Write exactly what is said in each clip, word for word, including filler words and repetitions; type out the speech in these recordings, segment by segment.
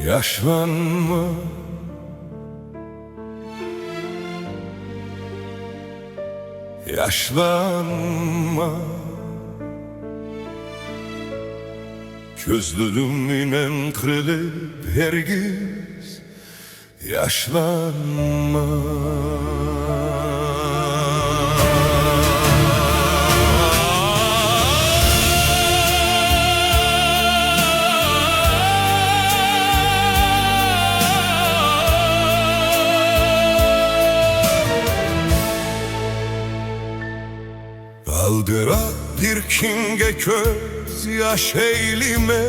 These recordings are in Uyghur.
ياشلانما، ياشلانما. كۆزلىرىمنى نەم قىلىپ ھەرگىز ياشلانما. ئالدىراپ بىر كىمگە كۆز ياش ئەيلىمە.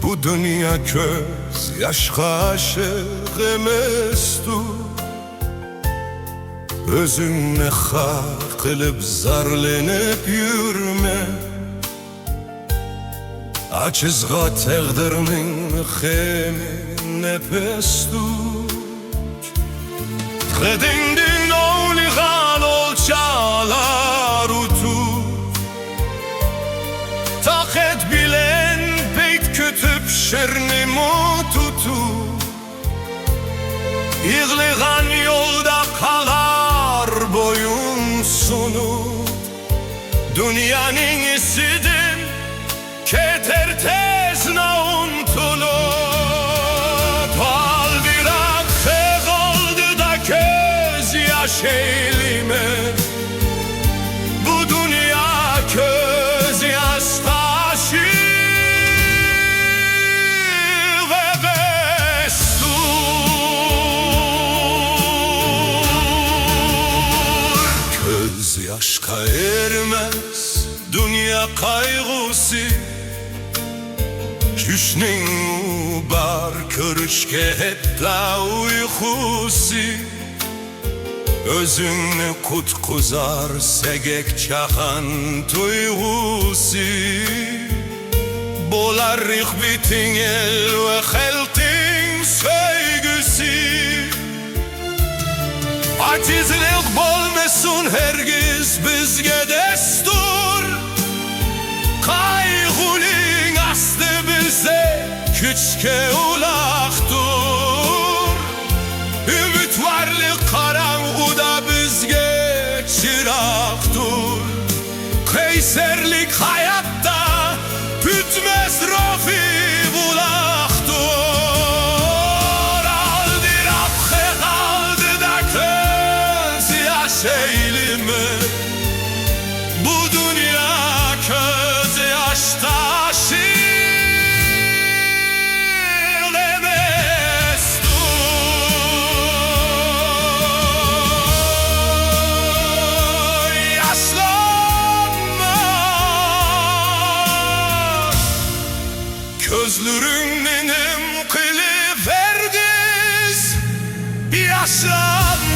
بۇ دۇنيا كۆز ياشقا ئاشىق ئەمەستۇر. ئۆزۈڭنى خار قىلىپ زارلىنىپ يۈرمە. ئاجىزغا تەقدىرنىڭ خېمى نەپەستۇر. خېدىڭدىن ئوينىغان ئولچالار ئۇتۇپ، تاقەت بىلەن بەيت كۈتۈپ شىرنىمۇ تۇتۇپ، يىغلىغان يولدا قالار بويۇن سۇنۇپ. دۇنيانىڭ ئىسىدىن كېتەر تېزلا ئۇنتۇلۇپ. ئالدىراپ خەق ئالدىدا كۆز ياش ئەيلىمە. بۇ دۇنيا كۆز ياشقا ئاشىق ئەمەستۇر. كۆز ياشقا ئېرىمەس دۇنيا قايغۇسى، چۈشنىڭمۇ بار كۆرۈشكە ھەتتا ئۇيقۇسى. ئۆزۈڭنى قۇتقۇزار سەگەك چاقان تۇيغۇسى. بولار رىغبىتىڭ ئەل ۋە خەلقىڭ سۆيگۈسى. ئاجىزلىق بولمىسۇن ھەرگىز بىزگە دەستۇر. قايغۇنىڭ ئاستى بىزدە كۈچكە ئۇلاقتۇر. ئۈمىدۋارلىق قاراڭغۇدا بىزگە چىراغدۇر. قەيسەرلىك ھاياتتا پۈتمەس روھىي بۇلاقتۇر. ئالدىراپ خەق ئالدىدا كۆز ياش ئەيلىمە. بۇ دۇنيا كۆز ياشقا ئاشىق ئەمەستۇر. ياشلانما. كۆزلىرىڭنى نەم قىلىپ ھەرگىز ياشلانما.